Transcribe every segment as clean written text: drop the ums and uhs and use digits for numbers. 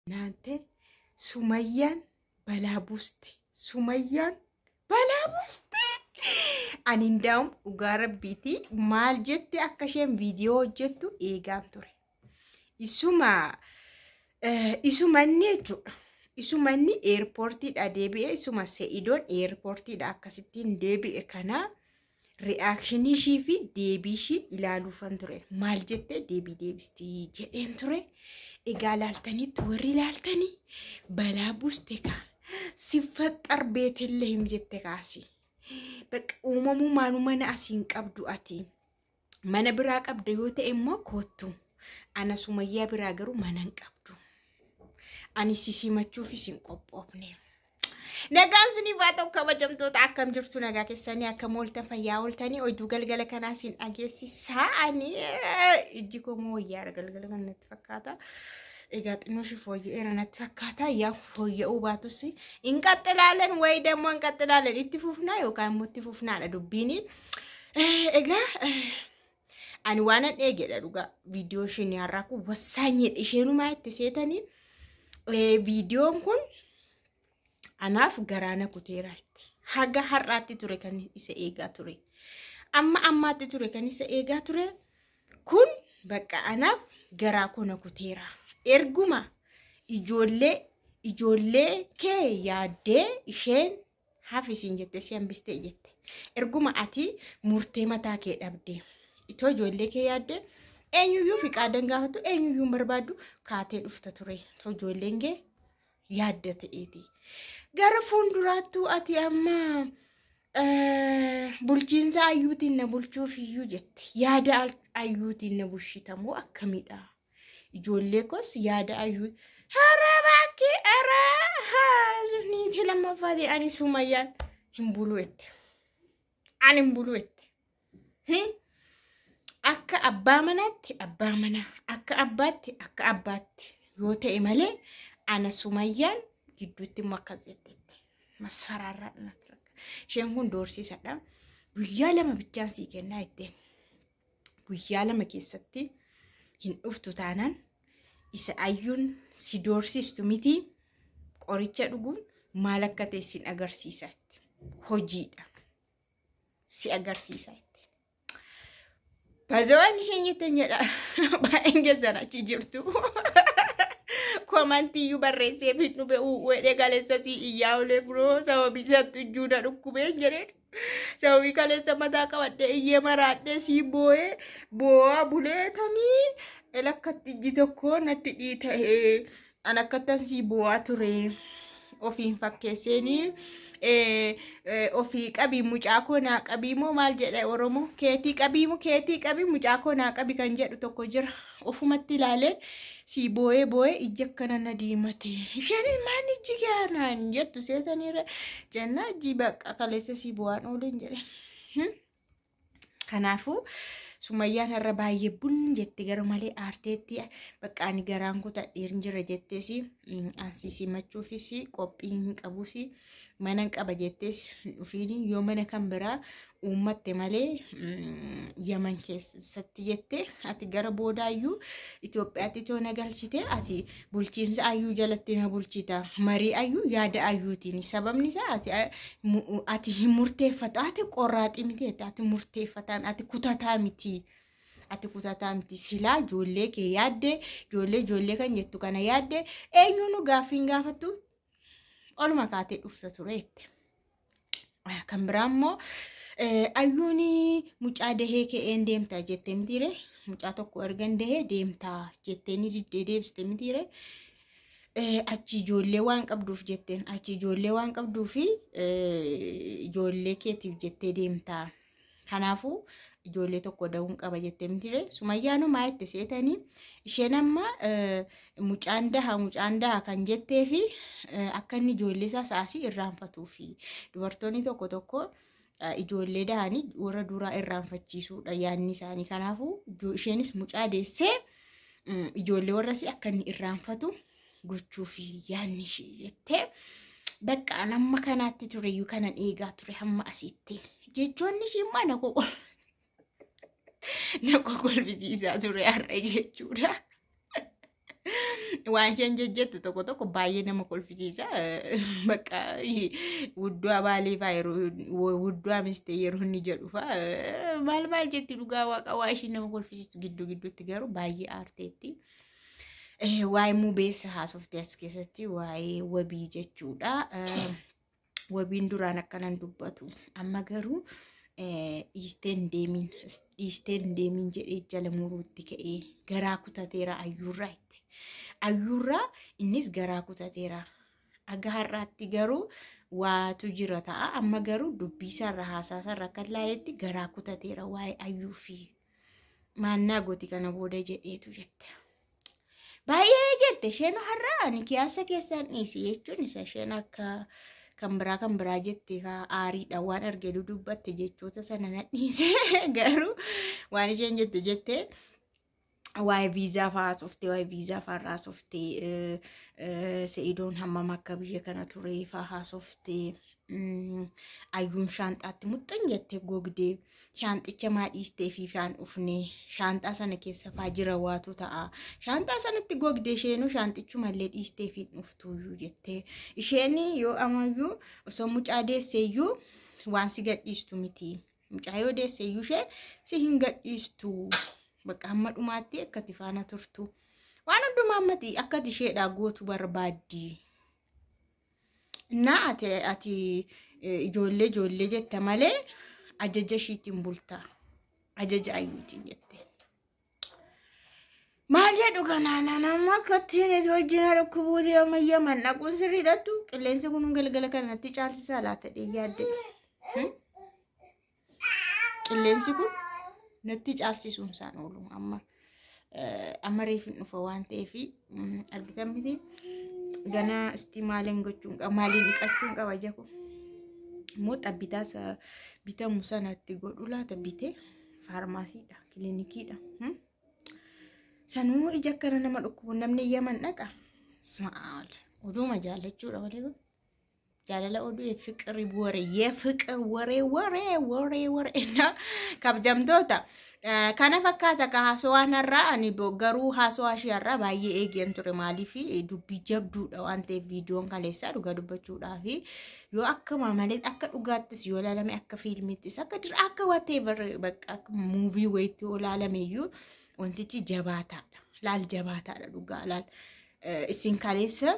Naante Sumayyaan balaa buuste. Sumayyaan balaa buuste. Ani ndaa'um dhugaa rabbiiti maal jette akka isheen viidiyoo hojjettu eegaan ture. Isuma isuma inni jechuudha. Isuma inni eerpoortiidha deebi'e, isuma Se'idoon eerpoortiidha akkasittiin deebi'e kana ri'aakshinii ishii fi deebii ishii ilaaluufan ture. Maal jettee deebii deebistii jedheen ture. Egaa laaltanitti warri laaltanii balaa buuste kaa. Siffaxxar beetellee him jette kaasi. Bakka uumamuu maanuu mana asiin qabdu ati. Mana biraa qabda yoo ta'e immoo koottu. Ana Sumayyaa biraa garuu mana hin qabdu. Ani si simachuufis hin qophoofne. Nagaan isiniif haa ta'u, kabajamtoota, akkam jirtu? Nagaa keessanii? Akkam ooltan? Fayyaa ooltanii? Oduu galgala kanaa isin dhageessisaa. Ani ijji koo moo wayyaara galgala kana natti fakkaata. Egaa xinnoo ishee fooyya'eera natti fakkaata. Yaa fooyya'uu baatus hin qaxxilaalan wayi dammoo hin qaxxilaalan, itti fufnaa yookaan immoo itti fufnaadha dubbiini. Egaa ani waan an eegedha dhugaa, viidiyoo isheen har'aa kun wassaanyeedha, isheenumaa itti seetanii viidiyoon kun anaaf garaana kuteera itti. Haga har'aatti ture kan isa eegaa ture. Amma ammaatti ture kan isa eegaa ture. Kun bakka anaaf garaa koo na kuteera. Erguma ijoollee kee yaaddee isheen hafisiin jette, si hambistee jette. Erguma ati murtee mataa kee dhabde. Itoo ijoollee kee yaaddee eenyuyyuu fiqaadan gaafatu, eenyuyyuu hin barbaaddu, kaatee dhufta ture. Itoo ijoolleen kee yaadda ta'eeti. Gara fuulduraattuu ati amma bulchiinsa ayyuutiin na bulchuuf iyyuu jette. Yaada ayyuutiin na bulchitamoo akkamidha? Ijoollee koos yaada ayyuu. Hara bakkee hara niitii lammaffaati ani Sumayyaan hin bulu jette. Ani hin bulu jette. Akka abbaa manaatti abbaa manaa, akka abbaatti akka abbaatti yoo ta'e malee ana Sumayyaan gidduutti immoo akkas jetteetti. Masfaraarraa natti fakkaata. Isheen kun doorsisadha. Guyyaa 2 bichaan sii kennaa jetteen. Guyyaa 2 keessatti hin dhuftu taanaan isa ayyuun si doorsistu miti, qoricha dhuguun maal akka ta'e sin agarsiisa. Hojiidha. Si agarsiisa. Bazawaan isheen jetteen jedha. Baay'een keessan achi jirtu. Komantii iyyuu barreessee fi dhufe uwwedhee kaleessa si iyyaa olee biroo sababii isaatti ijjuudha dhukkubee jedheen. Sababii kaleessa mataa qabadhee iyyee maraadhee sii boo'ee boo'aa buleetanii lakkatti ijji tokko natti dhiita'ee an akkattan sii boo'aa ture. Ofiin fakkeesseenii ofii qabii mucaa koo naa qabii moo maal jedha Oromoo, keetii qabii moo keetii qabii mucaa koo naa qabi kan jedhu tokko jira. Ofumatti ilaaleen sii boo'ee boo'ee ijji akkana na diimate. Isheenis maal ijji naan jettu seetaniirra jennaa, ijji bakka kaleessa sii boo'aan ooleen jedhe. Kanaafuu Sumayyaan har'a baay'ee bun jette, gara malee aarteetti. Bakka ani garaan kutadheen jira jettees, ansi simachuufis qophii hin qabus, mana hin qaba jettees dhufiin, yoo mana kan biraa uummatte malee Yaman keessatti jette, ati gara boodaayyuu Itoophiyaatti too na galchite, ati bulchiinsa ayyuu jalatti na bulchita, marii ayyuu yaada ayyuutiin, sababni isaa ati hin murteeffatu, ati qorraaxii miti, ati murteeffataan, ati kutataa miti. Ati kutataa miti. Silaa ijoollee kee yaadde, ijoollee ijoollee kan jettu kana yaadde, eenyuun gaaffiin gaafattu oluma kaatee dhufta ture jette. Kan biraa immoo ayyuun mucaa dahee ka'een deemta jettee mitiire, mucaa tokko ergan dahee deemta jettee ni diddee deebiste mitiire. Achi ijoollee waan qabduuf jetteen, achi ijoollee waan qabduufi ijoollee keetiif jettee deemta. Kanaafuu ijoollee tokko da'uun qaba jettee mitiire. Sumayyaanuu maa itti seetanii? Isheen amma mucaan daha mucaan daha kan jettee fi akka inni ijoollee isaa saasii irraanfatuufi, dubartoonni tokko tokko ijoollee dahanii warra duraa irraanfachiisuudha yaadni isaanii. Kanaafuu isheenis mucaa deessee ijoollee warra akka inni irraanfatu gochuufi yaadni ishee jettee. Bakka amma kanaatti tureyyuu kanan eegaa ture hamma asitti. Jechoonni ishii immoo na kokolfisiisaa ture har'a jechuudha. Waan isheen jejjettu tokko tokko baay'ee nama kolfisiisa. Bakka wudduu baalee fa'aa yeroo wudduu mistee yeroo inni jedhu fa'aa maal maal jetti dhugaa waaqa waa isheen nama kolfisiistu gidduu gidduutti garuu baay'ee aarteetti. Waa'ee mubeessa haasoftee as keessatti waa'ee wabii jechuudha. Wabiin duraan akkanan dubbatu amma garuu dhiisteen deemin dhiisteen deemin jedhee jala muruutti ka'ee garaa kutateera ayyuurraa itti. Ayyuurraa innis garaa kutateera. Aga har'aatti garuu waatu jira ta'a. Amma garuu dubbiisaarra haasaasaarra akka ilaaletti garaa kutateera waa'ee ayyuu fi maannaa gooti kana booda jedheetu jette. Baay'ee jette isheen har'a ani kiyaasa keessaan dhiisi jechuun isa isheen akka kan biraa jette aariidha waan arge dudubbatte jechoota sana na dhiise garuu waan isheen jette jette waa'ee viizaa fa'aa haasofte waa'ee viizaa fa'aa haasofte Se'idoon hammam akka biyya kana ture fa'aa haasofte ayyuun shaanxaatti muxxan jette gogdee shaanxicha maa dhiistee fi faan dhufne shaanxaa sana keessa fa'aa jira waatu ta'a shaanxaa sanatti gogdee isheenuu shaanxichumallee dhiistee fi dhuftuyyuu jette isheen yoo amayyuu osoo mucaa deesseeyyuu waan si gadhiistu miti mucaa yoo deesseeyyuu isheen si hin gadhiistu bakka hamma dhumaatti akka ati faana turtu waan hundumaa ammati akka ati isheedhaa gootu barbaaddi. Innaa ati ijoollee ijoollee jette malee ajaja ishiitiin bulta. Ajaja ayyuutiin jette. Maal jedhu kanaan nama akkattiin wajjin dhukkubuuti ammayyaa mannaquun sirriidhattu qilleensi kun galgala kanatti caalsisaa laata yaadde. Qilleensi kun natti caalsisuun isaan oolu amma amma reefin dhufa waan ta'eef argitan miti ganaa isti maaliin gochuun qaba maaliin dhiqachuun qaba jaku immoo xabbitaa bitamu sanatti godhu laata bitee faarmaasiidha kilinikiidha. Sanuu ija akkana nama dhukkubu namni Yaman dhaqa. Maal oduuma jaallachuudha malee kun. Jaalala oduu የፍቅር ወሬ የፍቅር ወሬ ወሬ ወሬ ወሬ እና kabajamtoota kana fakkaata ka haasawaan har'aa ani garuu haasawaa ishee har'aa baay'ee eegeen ture maaliif dubbii jabduudha waan ta'eef viidiyoon kaleessaa dhugaa dubbachuudhaaf yoo akka malee akka dhugaattis yoo ilaalame akka fiilmiittis akka akka whatever bakka akka muuvii wayiitti yoo ilaalame iyyuu wantichi jabaataadha laal jabaataadha dhugaa laal isin kaleessa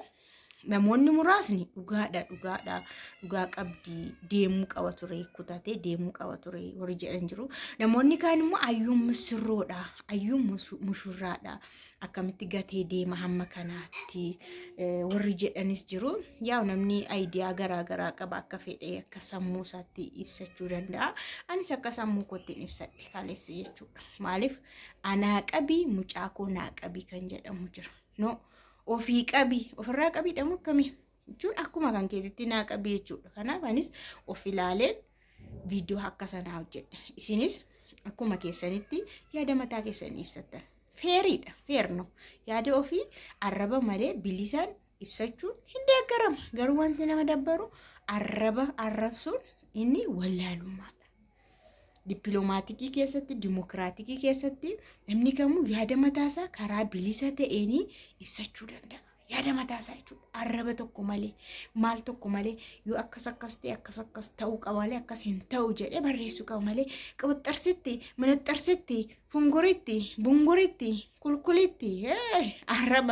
namoonni muraasni dhugaadha dhugaadha dhugaa qabdi deemuu qaba ture kutatee deemuu qaba ture warri jedhan jiru. Namoonni kaan immoo ayyuun misirroodha ayyuun mushurraadha akkamitti gatee deema hamma kanaatti warri jedhanis jiru. Yaa namni aayidiyaa garaa garaa qaba akka fedhe akka sammuu isaatti ibsachuu danda'a. Anis akka sammuu kootti ibsadhe kaleessa jechuudha. Maaliif anaa qabii mucaa koo naa qabii kan jedhamu jira. No. Ofii qabii ofirraa qabii dhamu akkamii jechuun akkuma kan keetitti naa qabii jechuudha. Kanaaf anis of ilaaleen viidiyoo akka sanaa hojjedhe. Isinis akkuma keessanitti yaada mataa keessanii ibsattan. Feeriidha feerno yaada ofii arraba malee bilisaan ibsachuun hin deeggarama. Garuu wanti nama dabbaru arraba arrabsuun inni wallaalummaadha. Dippiloomaatiikii keessatti, dimokiraatikii keessatti namni kamuu yaada mataasaa karaa bilisa ta'een ibsachuu danda'a. Yaada mataasaa jechuudha. Arraba tokko malee, maal tokko malee yoo akkas akkas ta'e akkas akkas ta'uu qaba malee akkas hin ta'u jedhee barreessuu qaba malee qabaxxarsitti, manaxxarsitti, funguritti, bunguritti, kulkulitti arraba.